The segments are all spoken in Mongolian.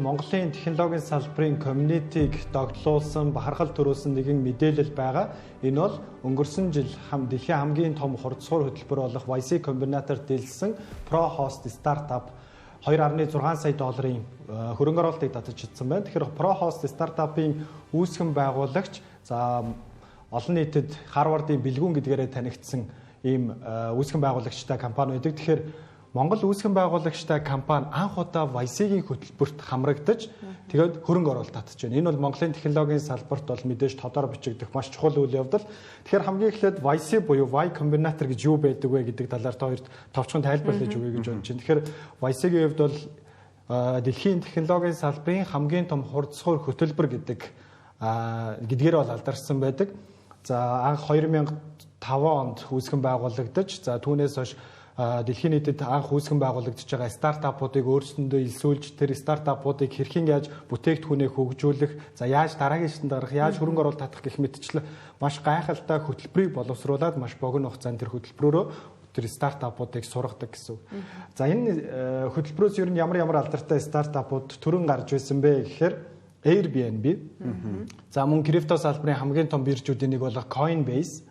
Монголын технологийн салбарын community-г догдлуулсан, бахархал төрүүлсэн нэгэн мэдээлэл байгаа. Энэ бол өнгөрсөн жил дэлхийн хамгийн том хурдсуур хөтөлбөр болох YC Combinator дэлсэн ProHost стартап 2.6 сая долларын хөрөнгө оруулалтыг татаж чадсан байна. Тэгэхээр ProHost стартапын үүсгэн байгуулагч, за олон нийтэд Харвардын бэлгүүн гэдгээрээ танигдсан ийм үүсгэн байгуулагчтай компани байдаг. Тэгэхээр Монгол үүсгэн байгуулагчтай компани анх удаа YC-ийн хөтөлбөрт хамрагдаж тэгээд хөрөнгө оруулалт татж байна. Энэ бол Монголын технологийн салбарт бол мэдээж тодор бичигдэх маш чухал үйл явдал. Тэгэхээр хамгийн эхлээд YC буюу Y Combinator гэж юу байдаг вэ гэдэг талаар та хоёрт товчхон тайлбарлаж өгье гэж бодож байна. Тэгэхээр YC-ийн хувьд бол дэлхийн технологийн салбарын хамгийн том хурдсуур хөтөлбөр гэдгээр бол алдарсан байдаг. За анх 2005 онд үүсгэн байгуулагдаж, за түүнээс хойш дэлхийн нийтэд анх үүсгэн байгуулагдаж байгаа стартапуудыг өөрсөндөө элсүүлж, тэр стартапуудыг хэрхэн яаж бүтээгдэхүүнээ хөгжүүлэх, за яаж дараагийн шатанд гарах, яаж хөрөнгө оруулалт татах гэх мэтчлэн маш гайхалтай хөтөлбөрийг боловсруулад маш богино хугацаанд тэр хөтөлбөрөөрөө тэр стартапуудыг сургадаг гэсэн үг. За энэ хөтөлбөрөөс ер нь ямар ямар алдартай стартапууд төрөн гарч байсан бэ гэхээр Airbnb, за мөн крипто салбарын хамгийн том биржүүдийн нэг болох Coinbase,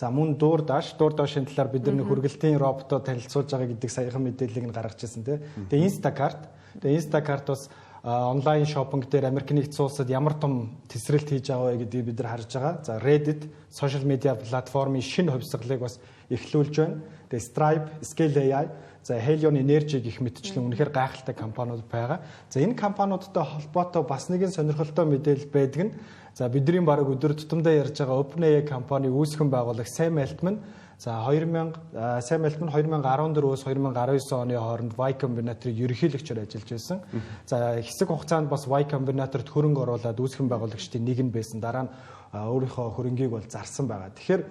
за мөн DoorDash-ийн талаар бид нар хүргэлтийн роботоо танилцуулж байгаа гэдэг саяхан мэдээллийг нь гаргаж ирсэн тий. Тэгээ Instacart. Тэгээ Instacart бас онлайн шопинг дээр Америк нэгдсэн улсад ямар том тесрэлт хийж байгаа вэ гэдгийг бид нар харж байгаа. За Reddit social media платформын шинэ хувьсгалыг бас эхлүүлж байна. Тэгээ Stripe, Scale AI, за Helion Energy гэх мэтчлэн үнэхээр гайхалтай компаниуд байгаа. За энэ компаниудтай холбоотой бас нэгэн сонирхолтой мэдээлэл байдаг нь за бидний бараг өдөр тутамдаа ярьж байгаа OpenAI компани үүсгэн байгуулагч Sam Altman, за 2000 Sam Altman 2014-өөс 2019 оны хооронд Y Combinator-ыг ерөнхийлөгчөөр ажиллаж байсан. За хэсэг хугацаанд бас Y Combinator-т хөрөнгө оруулаад үүсгэн байгуулагчдын нэг нь байсан. Дараа нь өөрийнхөө хөрөнгийг бол зарсан байгаа. Тэгэхээр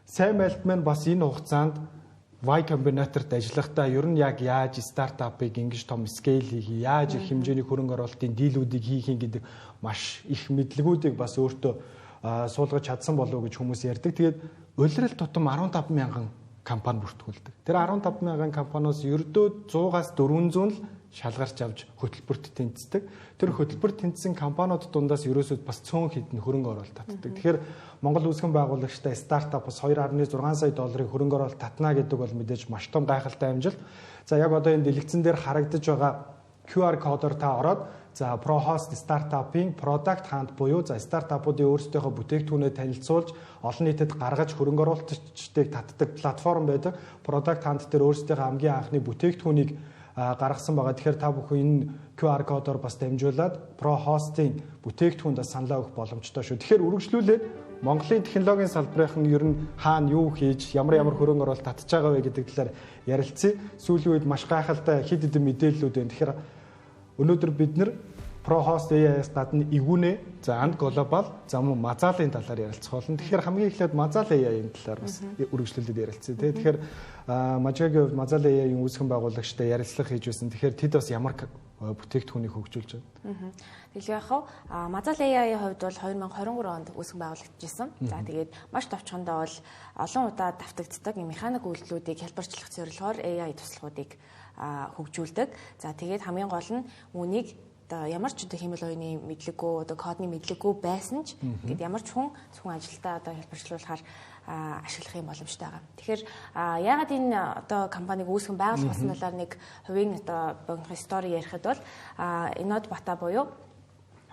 Sam Altman бас энэ хугацаанд Y Combinator-т ажиллахдаа ер нь яг яаж стартапыг ингэж том scale хийх, яаж их хэмжээний хөрөнгө оруулалтын deal үүдийг хийх юм гэдэг маш их мэдлэгүүдийг бас өөртөө суулгаж чадсан болов уу гэж хүмүүс ярьдаг. Тэгээд улирал тутам 15 мянган компани бүртгүүлдэг. Тэр 15 мянган компаниос ердөө 100-аас 400 л шалгарч авч хөтөлбөрт тэнцдэг. Тэр хөтөлбөрт тэнцсэн компаниуд дундаас ерөөсөө бас цөөн хэдэн хөрөнгө оруулалт татдаг. Тэгэхээр Монгол үүсгэн байгуулагчтай стартап бас 2.6 сая долларын хөрөнгө оруулалт татна гэдэг бол мэдээж маш том гайхалтай амжилт. За яг одоо энэ дэлгэцэн дээр харагдаж байгаа QR кодоор та ороод за ProHost стартапын Product Hunt буюу за стартапуудын өөрсдийнхөө бүтээгдэхүүнээ танилцуулж олон нийтэд гаргаж хөрөнгө оруулагчдыг татдаг платформ байдаг. Product Hunt дээр өөрсдийнхөө хамгийн анхны бүтээгдэхүүнийг гаргасан байгаа. Тэгэхээр та бүхэн энэ QR кодоор бас дамжуулаад ProHost-ийн бүтээгдэхүүнд бас саналаа өгөх боломжтой шүү. Тэгэхээр үргэлжлүүлээд Монголын технологийн салбарын ер нь хаана юу хийж, ямар ямар хөрөнгө оруулалт татж байгаа вэ гэдэг талаар ярилцъя. Сүүлийн үед маш гайхалтай хэд хэдэн мэдээллүүд байна. Тэгэхээр өнөөдөр бид нар ProHost AI-аас гадна Игүнэ, за And Global, за мөн Мазалын талаар ярилцах болно. Тэгэхээр хамгийн эхлээд Мазал AI-ийн талаар бас үргэлжлүүлээд ярилцъя тий. Тэгэхээр Мажагийн хувьд Мазал AI-ийн үүсгэн байгуулагчтай ярилцлага хийж байсан. Тэгэхээр тэд бас ямар бүтээгдэхүүнийг хөгжүүлж байна? Тэгэхээр яг Мазал AI-ийн хувьд бол 2023 онд үүсгэн байгуулагдчихсан. За тэгээд маш товчхондоо бол олон удаа давтагддаг механик үйлдэлүүдийг хялбарчлах зорилгоор AI туслахуудыг хөгжүүлдэг. За тэгээд хамгийн гол нь үүнийг одоо ямар ч одоо хиймэл оюуны мэдлэггүй, одоо кодны мэдлэггүй байсан ч ингээд ямар ч хүн зөвхөн ажилдаа одоо хялбарчлуулахаар ашиглах юм боломжтой байгаа. Тэгэхээр яагаад энэ одоо компаниг үүсгэн байгуулах болсон талаар нэг хувийн одоо богино story ярихад бол Энод Бата буюу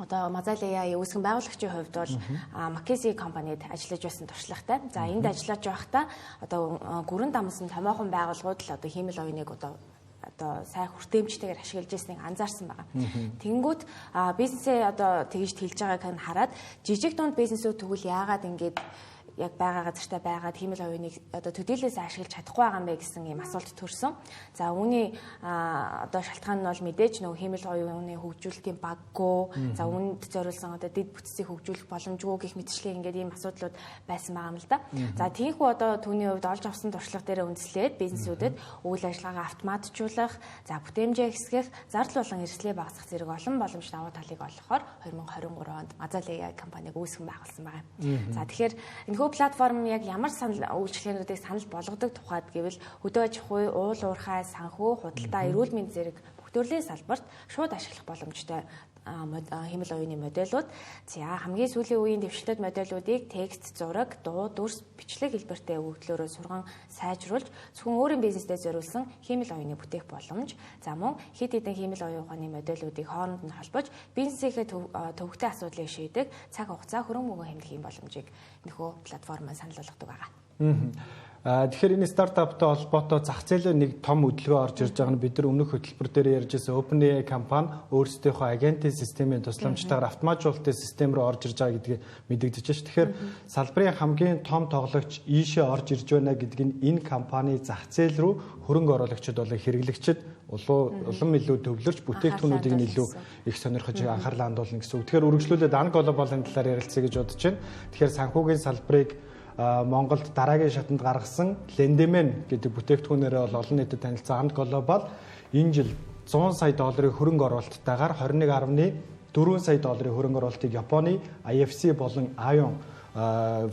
одоо Мазал AI үүсгэн байгуулагчийн хувьд бол McKinsey компанид ажиллаж байсан туршлагатай. За энд ажиллаж байхдаа одоо гүрэн дамсан томоохон байгууллагууд л одоо хиймэл оюуныг одоо сайн хүртээмжтэйгээр ашиглаж байсныг анзаарсан байгаа. Тэнгүүт бизнесээ одоо тэгж тэлж байгааг нь хараад жижиг дунд бизнесүүд тэгвэл яагаад ингэж яг байгаа газартаа байгаад хиймэл оюуныг одоо төдийлөөс ашиглаж чадахгүй байгаа юм бэ гэсэн ийм асуулт төрсөн. За үүний одоо шалтгаан нь бол мэдээж нөгөө хиймэл оюуны хөгжүүлэлтийн баггүй, за үүнд зориулсан одоо дэд бүтцийг хөгжүүлэх боломжгүй гэх мэтчлэн ингээд ийм асуудлууд байсан байгаа юм л да. За тийхүү одоо түүний хувьд олж авсан туршлага дээр үндэслээд бизнесүүдэд үйл ажиллагаагаа автоматжуулах, за бүтээмжээ хэсгэх, зардал болон эрсдлээ багасгах зэрэг олон боломж давуу талыг олгохоор 2023 онд Мазал AI компаниг үүсгэн байгуулсан байгаа. За тэгэхээр энэ платформ яг ямар санал үйлчилгээнүүдийг санал болгодог тухайд гэвэл хөдөө аж ахуй, уул уурхай, санхүү, худалдаа, эрүүл мэнд зэрэг бүх төрлийн салбарт шууд ашиглах боломжтой хиймэл оюуны модельууд. За хамгийн сүүлийн үеийн дэвшилтэт модельуудыг текст, зураг, дуу, дүрс, бичлэг хэлбэртэй өгөгдлөөрөө сурган сайжруулж зөвхөн өөрийн бизнесдээ зориулсан хиймэл оюуны бүтээх боломж. За мөн хэд хэдэн хиймэл оюун ухааны модельуудыг хооронд нь холбож бизнесийнхээ төвөгтэй асуудлыг шийдэх, цаг хугацаа, хөрөнгө мөнгө хэмнэх юм боломжийг нөхөө платформ маань санал болгодог байгаа. Тэгэхээр энэ стартаптай холбоотой зах зээлийн нэг том хөдөлгөөн орж ирж байгаа нь бид нар өмнөх хөтөлбөр дээр ярьж байсан OpenAI компани өөрсдийнхөө агентын системийн тусламжтайгаар автоматжуулалтын систем рүү орж ирж байгаа гэдгийг мэдэгдэж байна. Тэгэхээр салбарын хамгийн том тоглогч ийшээ орж ирж байна гэдэг нь энэ компани зах зээл рүү хөрөнгө оруулагчид болон хэрэглэгчид улам илүү төвлөрч бүтээгдэхүүнүүдийг нь илүү их сонирхож анхаарлаа хандуулна гэсэн үг. Тэгэхээр үргэлжлүүлээд Ан Глобалын талаар ярилцъя гэж бодож байна. Тэгэхээр санхүүгийн салбарыг Монголд дараагийн шатанд гаргасан Lendemen гэдэг бүтээгдэхүүнээрээ бол олон нийтэд танилцсан Ant Global энэ жил 100 сая долларын хөрөнгө оруулалттайгаар 21.4 сая долларын хөрөнгө оруулалтыг Японы IFC болон Ion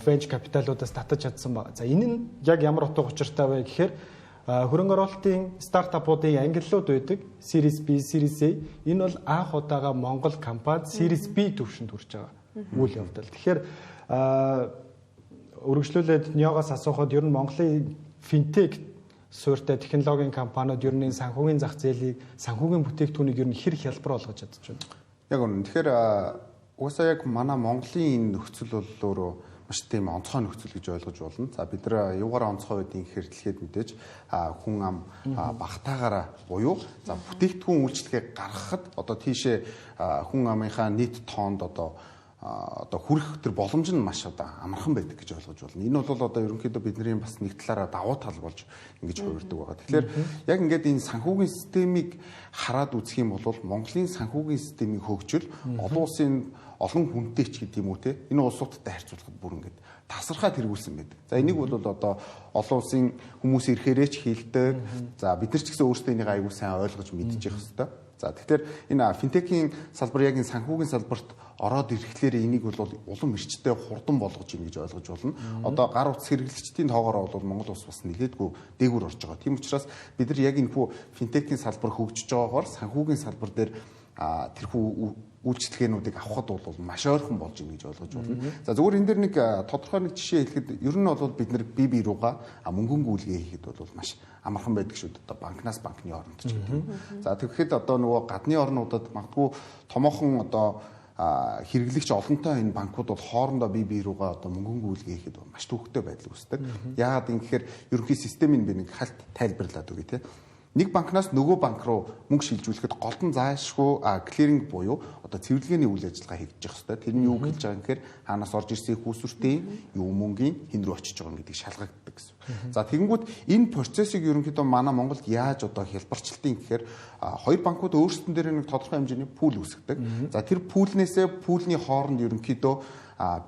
Venture Capital-уудаас татаж чадсан байна. За энэ нь яг ямар утга учиртай вэ гэхээр хөрөнгө оруулалтын стартапуудын ангиллууд байдаг. Series B, Series A. Энэ бол анх удаага Монгол компани Series B түвшинд хүрч байгаа үйл явдал. Тэгэхээр үргэлжлүүлээд Ниогоос асуухад ер нь Монголын финтек суурьтай технологийн компаниуд ер нь энэ санхүүгийн зах зээлийг, санхүүгийн бүтээгдэхүүнийг ер нь хэр хялбар болгож чадчих вэ? Яг үнэн. Тэгэхээр угаасаа яг манай Монголын энэ нөхцөл бол өөрөө маш тийм онцгой нөхцөл гэж ойлгож болно. За бид нар юугаар онцгой байдгийг гэхээр дэлхийд мэдээж хүн ам багтаагаараа буюу за бүтээгдэхүүн үйлчилгээг гаргахад одоо тийшээ хүн амынхаа нийт тоонд одоо хүрэх тэр боломж нь маш одоо амархан байдаг гэж ойлгож байна. Энэ бол одоо ерөнхийдөө бидний бас нэг талаараа давуу тал болж ингэж хувирдаг байгаа. Тэгэхээр яг ингээд энэ санхүүгийн системийг хараад үзэх юм бол Монголын санхүүгийн системийн хөгжил олон улсын олон хүнтэй ч гэдэг юм уу те энэ улсуудтай харьцуулахад бүр ингээд тасархай тэргүүлсэн байдаг. За энийг бол одоо олон улсын хүмүүс ирэхээрээ ч хийлдэг. За бид нар ч гэсэн өөрсдөө энийг аягүй сайн ойлгож мэдчих хэвээр. За тэгэхээр энэ финтекийн салбар яг энэ санхүүгийн салбарт ороод ирэхлээр энийг бол улам эрчтэй хурдан болгож ийн гэж ойлгож байна. Одоо гар утас хэрэглэгчдийн тоогоор бол Монгол улс бас нэлээдгүй дээгүүр орж байгаа. Тийм учраас бид нар яг энэ хүү финтекийн салбар хөгжиж байгаагаар санхүүгийн салбар дээр тэрхүү үйлчилгээнүүдийг авахд бол маш ойрхон болж ийн гэж ойлгож байна. За зөвхөн энэ дэр нэг тодорхой нэг жишээ хэлэхэд ер нь бол бид нар бие бие руугаа мөнгөн гүйлгээ хийхэд бол маш амархан байдаг шүү дээ. Одоо банкнаас банкны оронд ч гэдэг юм. За тэгэхэд одоо нөгөө гадны орнуудад магадгүй томоохон одоо хэрэглэгч олонтой энэ банкуд бол хоорондоо бие бие руугаа одоо мөнгөн гүйлгээ хийхэд маш төвөгтэй байдал үүсдэг. Яагаад юм гэхээр ерөнхий системийг би нэг хальт тайлбарлаад өгье те. Нэг банкнаас нөгөө банк руу мөнгө шилжүүлэхэд голдон заашгүй клиринг буюу одоо цэвэрлэгээний үйл ажиллагаа хийгдэж явах хэрэгтэй. Тэр нь юу гэж байгаа юм гэхээр хаанаас орж ирсэн их усүртийн, юу мөнгийн хэн рүү очиж байгаа юм гэдгийг шалгагддаг гэсэн. За тэгэнгүүт энэ процессыг ерөнхийдөө манай Монголд яаж одоо хялбарчлалтын гэхээр хоёр банкуд өөрсдөн дээр нэг тодорхой хэмжээний пул үүсгэдэг. За тэр пулнээсээ пулний хооронд ерөнхийдөө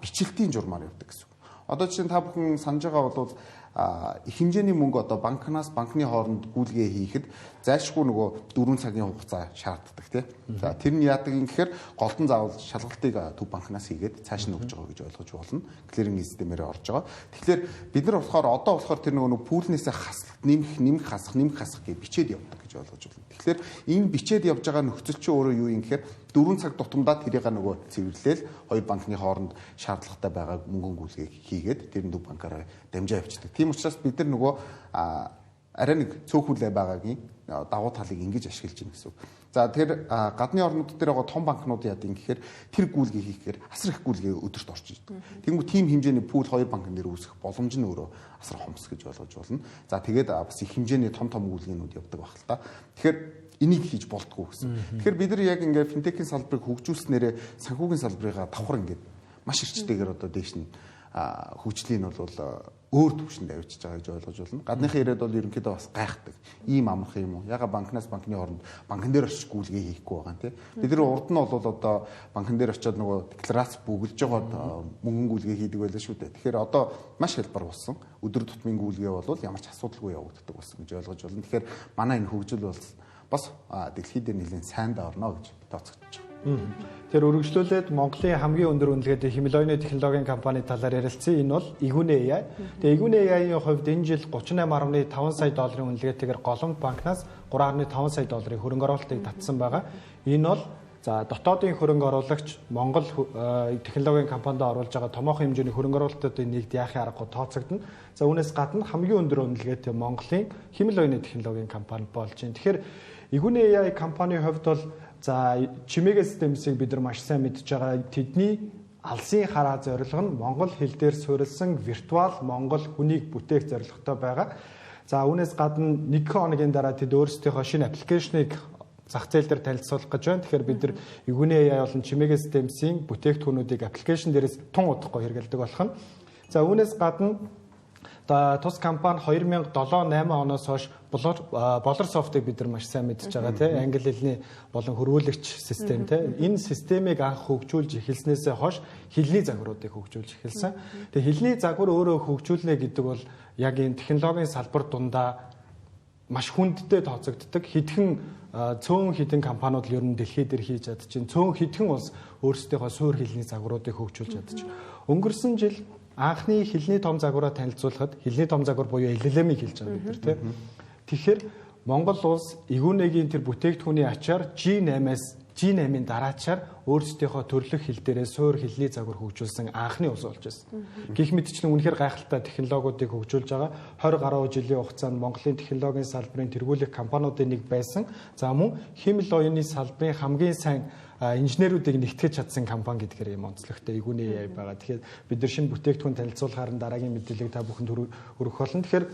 бичлэлтийн журмаар явдаг гэсэн. Одоо жишээ нь та бүхэн санаж байгаа бол их хэмжээний мөнгө одоо банкнаас банкны хооронд гүйлгээ хийхэд зайлшгүй нөгөө 4 цагийн хугацаа шаарддаг тий. За тэр нь яадаг юм гэхээр голдон заавал шалгалтыг төв банкнаас хийгээд цааш нь өгж байгаа гэж ойлгож болно. Клиринг системээр орж байгаа. Тэгэхээр бид нар болохоор одоо болохоор тэр нөгөө пүүлнээсээ хаслалт нэмэх хасах нэмэх хасах гэж бичээд явдаг гэж ойлгож байна. Тэгэхээр энэ бичээд явж байгаа нөхцөл чинь өөрөө юу юм гэхээр 4 цаг тутамдаа тэрийг нөгөө цэвэрлээл хоёр банкны хооронд шаардлагатай байгаа мөнгөн гүйлгээг хийгээд тэр нь төв банкаараа дамжаа явчихдаг. Тийм учраас бид нар нөгөө арай нэг цөөхүлээ байгаагийн давуу талыг ингэж ашиглаж байна гэсэн үг. За тэр гадны орнууд дээр байгаа том банкнууд яадаг юм гэхээр тэр гүйлгээ хийхээр асар их гүйлгээ өдөрт орж ирдэг. Тэнгүү тийм хэмжээний пул хоёр банкн дээр үүсэх боломж нь өөрөө асар хомс гэж ойлгож байна. За тэгээд бас их хэмжээний том том гүйлгээнүүд явдаг байх л та. Тэгэхээр энийг хийж болдгоо гэсэн. Тэгэхээр бид нар яг ингээд финтекийн салбарыг хөгжүүлснээрээ санхүүгийн салбарыгаа давхар ингээд маш эрчтэйгээр одоо дээш нь хөгжлийн нь бол өөр түвшинд авчиж байгаа гэж ойлгож байна. Гадныхан ирээд бол ерөнхийдөө бас гайхдаг. Ийм амархан юм уу? Яга банкнаас банкны хооронд банкн дээр очиж гүйлгээ хийхгүй байгаа юм тий. Бид нар урд нь бол одоо банкн дээр очиод нөгөө декларац бүгэлж байгаа мөнгөн гүйлгээ хийдэг байлаа шүү дээ. Тэгэхээр одоо маш хялбар болсон. Өдөр тутмын гүйлгээ бол ямар ч асуудалгүй явагддаг болсон гэж ойлгож байна. Тэгэхээр манай энэ хөгжил бол бас дэлхийд дээр нэлээд сайн даа орно гэж тооцогдож байгаа. Тэр үргэлжлүүлээд Монголын хамгийн өндөр үнэлгээтэй химэл оюуны технологийн компани талаар ярилцсан. Энэ бол Игүнэ AI. Тэгээ Игүнэ AI-ийн хувьд энэ жил 38.5 сая долларын үнэлгээтэйгээр Голомт банкнаас 3.5 сая долларын хөрөнгө оруулалтыг татсан байгаа. Энэ бол за дотоодын хөрөнгө оруулагч Монгол технологийн компанид оруулж байгаа томоохон хэмжээний хөрөнгө оруулалтуудын нэгд яахын аргагүй тооцогдно. За үүнээс гадна хамгийн өндөр үнэлгээтэй Монголын химэл оюуны технологийн компани болж байна. Тэгэхээр Игүнэ AI компанийн хувьд бол за Чимэгэ системсийг бид нар маш сайн мэдж байгаа. Тэдний алсын хараа зорилго нь монгол хэл дээр суурилсан виртуал монгол хүнийг бүтээх зорилготой байгаа. За үүнээс гадна 1 хоногийн дараа тэд өөрсдийнхөө шинэ аппликейшнийг зах зээл дээр танилцуулах гэж байна. Тэгэхээр бид нар Игүнэ AI болон Чимэгэ системсийн бүтээгдэхүүнүүдийг аппликейшн дээрээс тун удахгүй хэрэглэдэг болох нь. За үүнээс гадна тус компани 2007 8 оноос хойш Болор софтыг бид нар маш сайн мэдж байгаа тийм англи хэлний болон хөрвүүлэгч систем тийм энэ системийг анх хөгжүүлж эхэлснээсээ хойш хэлний загваруудыг хөгжүүлж эхэлсэн. Тэгээ хэлний загвар өөрөө хөгжүүлнэ гэдэг бол яг энэ технологийн салбар дундаа маш хүндтэй тооцогддог. Хэдхэн цөөн хэдэн компаниуд л ер нь дэлхий дээр хийж чадчихээн. Цөөн хэдхэн улс өөрсдийнхөө суур хэлний загваруудыг хөгжүүлж чадчих. Өнгөрсөн жил анхны хэлний том загвараа танилцуулахад хэлний том загвар буюу LLM-ийг хэлж байгаа бид нар тийм. Тэгэхээр Монгол улс Игүнэгийн тэр бүтээгдэхүүний ачаар G8-аас G8-ын дараачаар өөрсдийнхөө төрлөх хэл дээрээ суур хэлний загвар хөгжүүлсэн анхны улс болж байсан. Гэх мэтчлэн үнэхээр гайхалтай технологиудыг хөгжүүлж байгаа. 20 гаруй жилийн хугацаанд Монголын технологийн салбарын тэргүүлэх компаниудын нэг байсан. За мөн химэл оюуны салбарын хамгийн сайн инженерүүдийг нэгтгэж чадсан компани гэдгээр юм онцлогтой Игүнэ AI байгаа. Тэгэхээр бид нар шинэ бүтээгдэхүүн танилцуулахаар нь дараагийн мэдээллийг та бүхэнд хүргэх болно. Тэгэхээр